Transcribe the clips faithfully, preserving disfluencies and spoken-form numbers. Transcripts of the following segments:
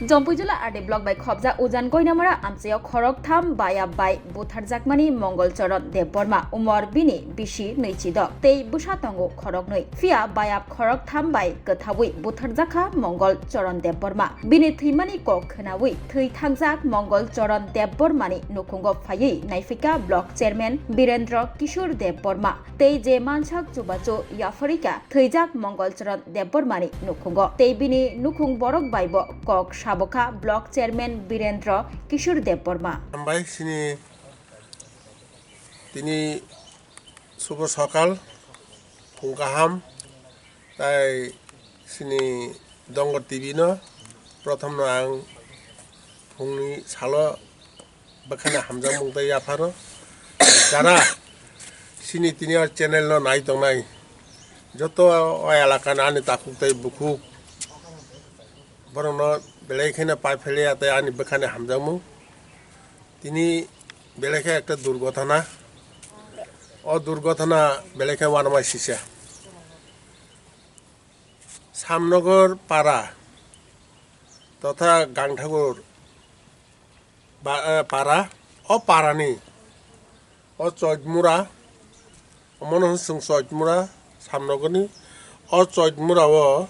Jompuijula R D block bai khobjak Ujan Goinamara amchaio khoroktham bayap bai butharjakmani Mongol Choron Debbarma, umor bini bisi nwichidok tei bwsa tongo khoroknwi. Phiya bayap khoroktham bai kwthaui butharjakha Mongol Choron Debbarma. Bini thwimani kok khwnaui thwi thangjak Mongol Choron Debbarmani nukhungo phaiwi naiphaikha block chairman Birendra Kishore Debbarma. Tei je mansak chubachu yapharikha thwijak Mongol Choron Debbarmani nukhungo. Tei bini nukhung borok bai bo kok sabokha block chairman Birendra Kishore Debbarma. Hambai sini tini subo sokal phung kaham tai sini Dongor T V no prothom no ang phungni salo bwkhani hamjakmung tei yapharo. Jara sini tini o channel no nai tongnai joto o elaka ni ani takhuk tei bukhuk borok no belai kheno pai pheliya tei ani bwkhani hamjakmung. Tini belai khe ekta durgotona, o durgotona belai khe uanama sisa. Samnogor para totha Gangthakur ba-, eh, para, o parani, o Choitmura, omono hwn chwng Choitmura, Samnogorni, o Choitmura o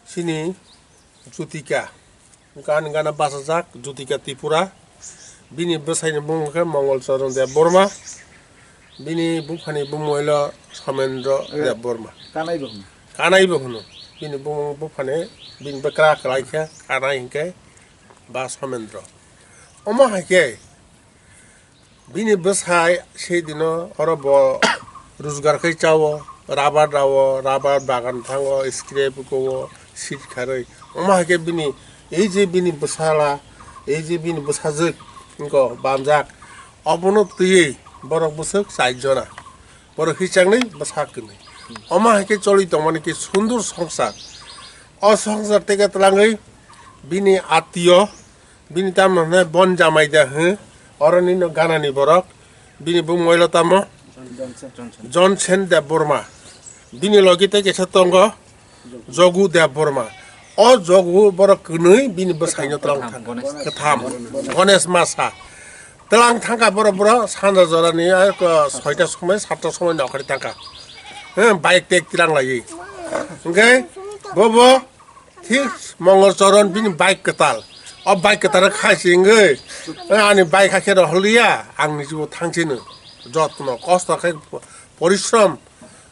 sini Jutika, gana gana bachajak Jutika Tripura, bini bwsaini bumung khe Mongol Choron Debbarma, bini buphani bumung hwilo Somendro Debbarma. Kanai bo hwno. Kanai bo hwno. Bini bumung buphani bini bwkra kwlai khe Kanai hinkhe ba Somendro. Omo hai khe bini bwsai sedino oro bo rojgar khai chao, rabar rao, rabar bagan thango, scrap ko, sit kharwi. Omo hai khe bini ei je bini bwsala, ei je bini bwsajwk wngko bamjak, obono twiwi borok bwswk char jona. Borok hichangni bwsak kwnwi. Omo hai khe choli tongmani khe sundur songsar. O songsar teke twlangwi bini atiyo, bini tamno hwnwi bon jamai da hwn, oroni no ganani borok, bini bumung oilo tamo Johnson Debbarma. Bini logi tei kisa tongo Jogu Debbarma. O Jogu borok kwnwi bini bwsaino twlang thang. Kwtham. Ganesh masa. Twlang thangkha borok, borok sanja jorani, ah, ko soita somoi, satta somoi nokhorwi thangkha. He, bike tek twlang laiwi. Hwnkhe bobo thik Mongol Choron bini bike kwtal. O bike kwtal khai se wngwi, eh, ani bike hakhe rohorliya, ang niji bo thangchino. Jotno, kosto khai, porishrom,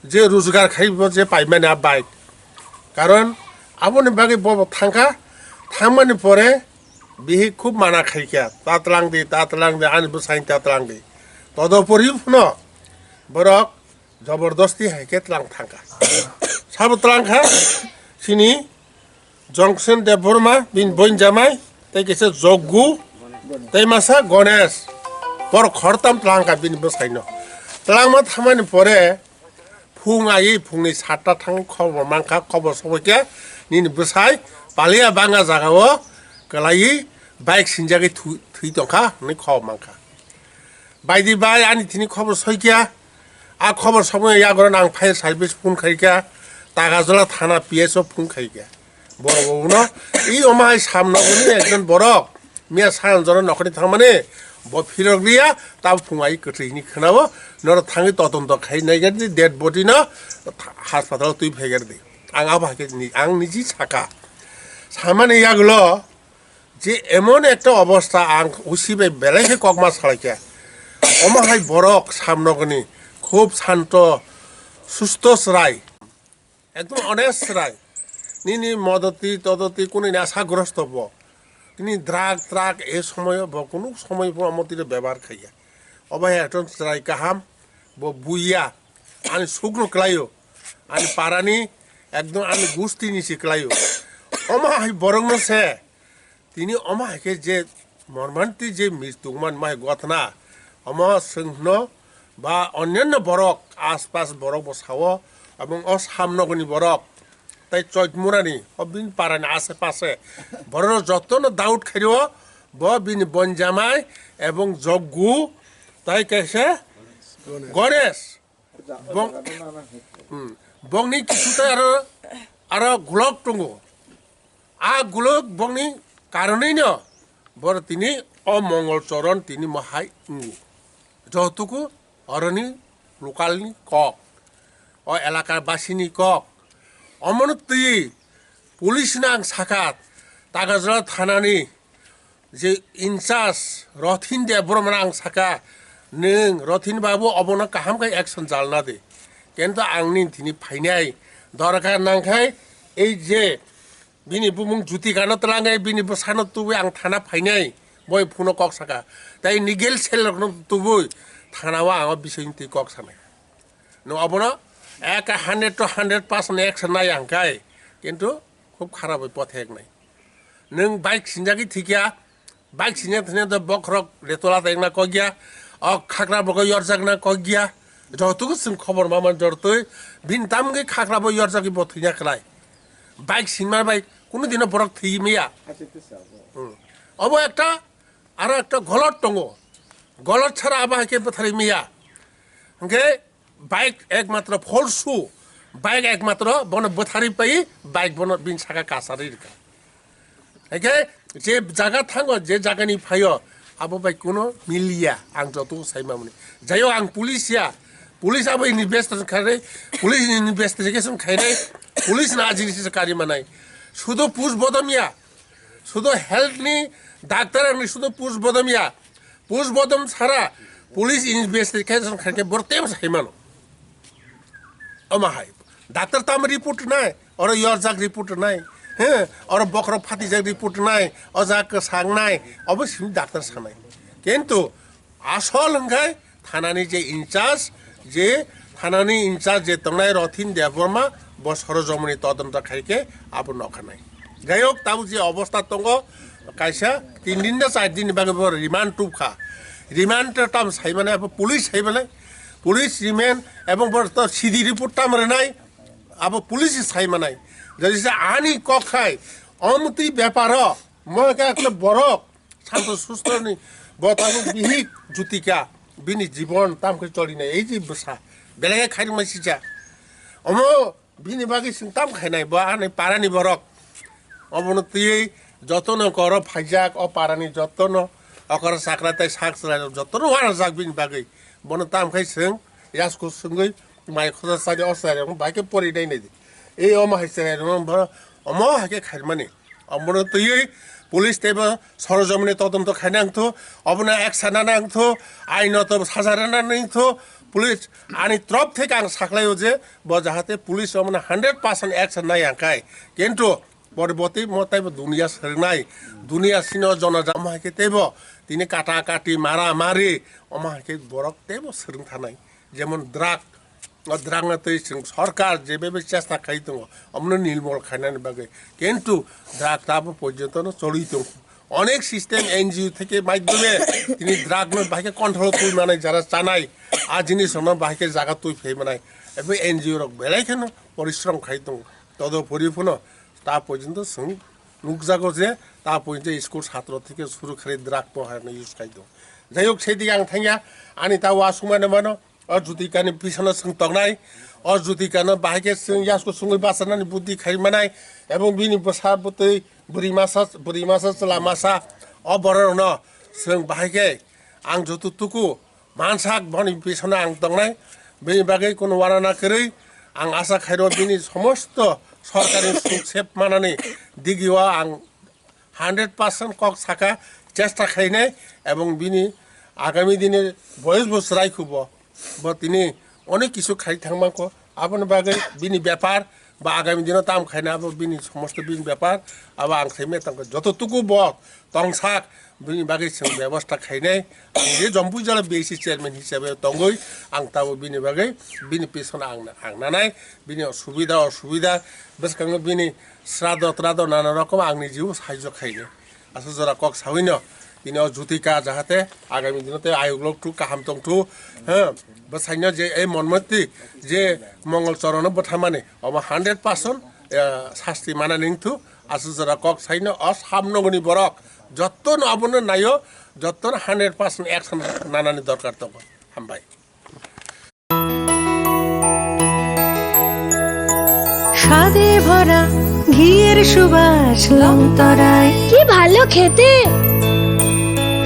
je rojgar khai bo je paimani a bike. Karon aboni bagwi bobo thangkha, thangmani pore bihik khub mana khaikha, "Ta twlang di, ta twlang di, ani bwsaini ta twlang di." Todopori phano borok jobordosti hai khe twlang thangkha. Sabo twlang kha sini Johnson Debbarma, bini boin jamai, tei kisa Joggu, tei masa Ganesh. Borok khortam twlang kha bini bwsaino. Twlangma thangmani pore phung ai phungni satta thang khobor mankha, khobor soboikhe nini bwsai paliya banga jagao kwlaiwi bike sinjagwi thu-, thwi tongkha hwnwi khobor mankha. Baidi bai ani thini khobor soikha, a khobor somoya yagoran ang fire service phone khaikha, Tagajola thana P S o phone khaikha. Borok bo uno, i omo hai Samnogorni ekjon borok, miya sanjoro nokhorni thangmani, bo phirok liya, tabo phung ai kwthwi hini khwnao, norok thangwi totonto khai naigar di, dead body no hospital twi phaigar di. Ang abo hai khe ni, ang niji saka. Samani yagulo, je emon ekta obosta ang usi bai belai khe kokma salaikha. Omo hai borok Samnogorni khub santo, susto chwrai, ekdom honest chwrai. Nini modoti todoti kunu nini asagrosto bo. Nini drug, drug e somoyo bo kunu somoy bo omo twi bebohar khaiya. Obo hai ekdom chwrai kaham, bo buiya, ani sukno kwlaio, ani parani, ekdom ani gustini se kwlaio. Omo hai borokno se tini omo hai khe je mormanti je mis tungman mai gotna, omo chwngno ba onyanno borok aspas borok bo sao, abong o Samnogorni borok, tai Choitmurani, o bini parani ashe pashe borokno jotono doubt khaio, bo bini bonjamai ebong Joggu, tai kaisa Ganesh. Bong-, hmm. Bongni kisu tai aro, aro gulok tongo. A gulok bongni Karonino boro tini o Mongol Choron tini mohai wngo. Jotoku oroni local ni kok, o elaka basini kok. Omono twi police no ang saka, Takarjala thanani je in charge Rothin Debbarma no ang saka, "Nwng Rothin babu obono kaham khe action jalna di." Kintu ang nini thini phainai dorkar nangkhai ei je bini bumung Jutikano twlangnai, bini bwsano tubui ang thana phainai, boi phuno kok saka. Tai legal cell rokno tubui thanao ang o bisingtwi kok sanai. Nwng obono ek hundred to hundred percent action nai ang khai, kintu khub kharap bai potheknai. Nwng bike sinjagwi thikya, bike sinjak thikya to bokhorok retola tengna kokya, o khakra bokoi yorjakna kokya. Jotoku chwng khobor maman jortwi, bini tamgwi khakra bo yorjagwi bo thwina khlai. Bike sinma bai kunu dino borok thwi maya. Hmm. Obo ekta, aro ekta golot tongo. Golot chara abo hai khe bwtharwi maya. Hwnkhe bike ekmatro false, bike ekmatro bono bwtharwi pai, bike bono bini saka kasarwi rwkha. Hwnkhe je jaga thango, je jagani phaio, abo bai kuno miliya, ang joto sai mamani. Jayo ang police ya, police abo investigation khainai, police investigation khainai, police na ajini se kari manai. Sudo push bodom ya, sudo health ni doctor ni sudo push bodom ya, push bodom sara police investigation khaikhe borok tebo sai mano. Omo hai. Doctor tamo report nai, oro yorjak report nai, he, oro bokhorok phatijak report nai, o jaga kwsang nai, obo simi doctor sanai. Kintu asol hwnkhe thanani je in charge, je thanani in charge je tongnai Rothin Debbarma, bo sorojomoni todonto khaikhe abo nokhanai. Jai hok, tabuk je obostha tongo, kaisa tin din na char din ni bagwi bo remand tubkha. Remand tam sai mane abo police sai mane, police remand ebong bo to C D report tam rwnai, abo police sai manai. Jadi se ani kok khai omtwi beparo mo ka ekta borok santo sustroni bo tabuk bihik Jutika bini jibon tam khe cholinai ei je bwsa belai khe khairokma sija. Omo bini bagwi chwng tam khainai bo ani parani borok. Obono twiwi jotono koro phaijak, o parani jotono okra chakra tei sak chwrairok jotono uanajak bini bagwi. Bono tam khai chwng yasku swngwi mai khosa sari o chwrairok bai khe pori nai nai di. Ei omo hai chwrairok omo hai khe khaimani. Omono twiwi police teibo sorojomoni todonto khaina wngthu, obono action nana wngthu, aino to saja rwna wngthu. Police ani trop theke ang saklaio je bo jahate police omono hundred percent action nai ang khai. Kintu porborti mo teibo dunia swrwngnai, dunia sino jona jama hai khe teibo tini kata kati mara mari omo hai khe borok teibo swrwng thanai. Jemon drug, o drug no twi chwng sorkar jebebe chesta khai tongo, omono nirmol khainani bagwi. Kintu drug tabo porjonto no choli tongo. Onek system N G O theke maidhyome tini drug no bahai khe control twi manai, jara chanai, a jinis rokno bahai khe jaga twi phai manai. Ebo N G O rok belai kheno porishrom khai tongo. Todopori phano ta porjonto chwng nukjago je ta porjonto school satro theke suru khai drug no hai use khai tongo. Jai hok, sei dige ang thangya, ani ta uasuk mano mano. O Jutikani bisano chwng tongnai, o Jutikano bahai khe chwng yasku chwngwi bachanani buddhi khai manai, ebong bini bwsa bwtwi bwrwi masa, bwrwi masa, chwla masa, o bororokno chwng bahai khe ang joto tuku mansak boni bisano ang tongnai, bini bagwi kunu uanana kwrwi. Ang asa khairo bini somosto sorkari suk sep manani digio ang hundred percent kok saka, chesta khainai, ebong bini agami dini boyos bo chwrai khubo, bo tini onek kisu khai thangmangkho. Aboni bagwi bini bepar ba agami dino tam khaina abo bini somosto bini bepar, abo ang khaimai tongkha. Joto tuku bo tongsak bini bagwi chwng bebosta khainai. Ang je Jampui jala B C chairman hisabe tongwi ang tabo bini bagwi bini pisona ang, ang nanai, bini subida osubida bwskango bini srado trado nana rokom ang nijibo sahajyo khainai. Aswk jora kok sawino tini o Jutika jahate agami dino tei ayuk lok thu kaham tong thu, ha, bwsaino je ei monmoti je Mongol Chorono bwthamani omo hundred percent, eh, sasti manani wngthu. Aswk jora kok saino o samnogoni borok jottono abono naio, jottono hundred percent action nanani dorkar tongo. Hambai. স্বাদে ভরা ঘিয়ের সুবাস লংতরাই। কি ভালো খেতে।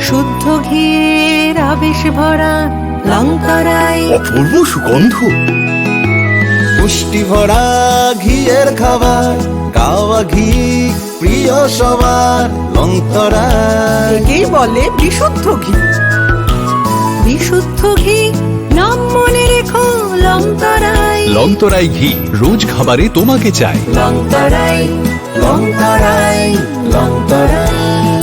শুদ্ধ ঘিয়ের আবেশ ভরা লংতরাই। অপূর্ব সুগন্ধ। পুষ্টি ভরা ঘিয়ের খাবার, কাওয়া ঘি প্রিয় সবার, লংতরাই। একেই বলে বিশুদ্ধ ঘি। বিশুদ্ধ ঘি, নাম মনে রেখো লংতরাই। লংতরাই ঘি, রোজ খাবারে তোমাকে চাই। লংতরাই, লংতরাই, লংতরাই।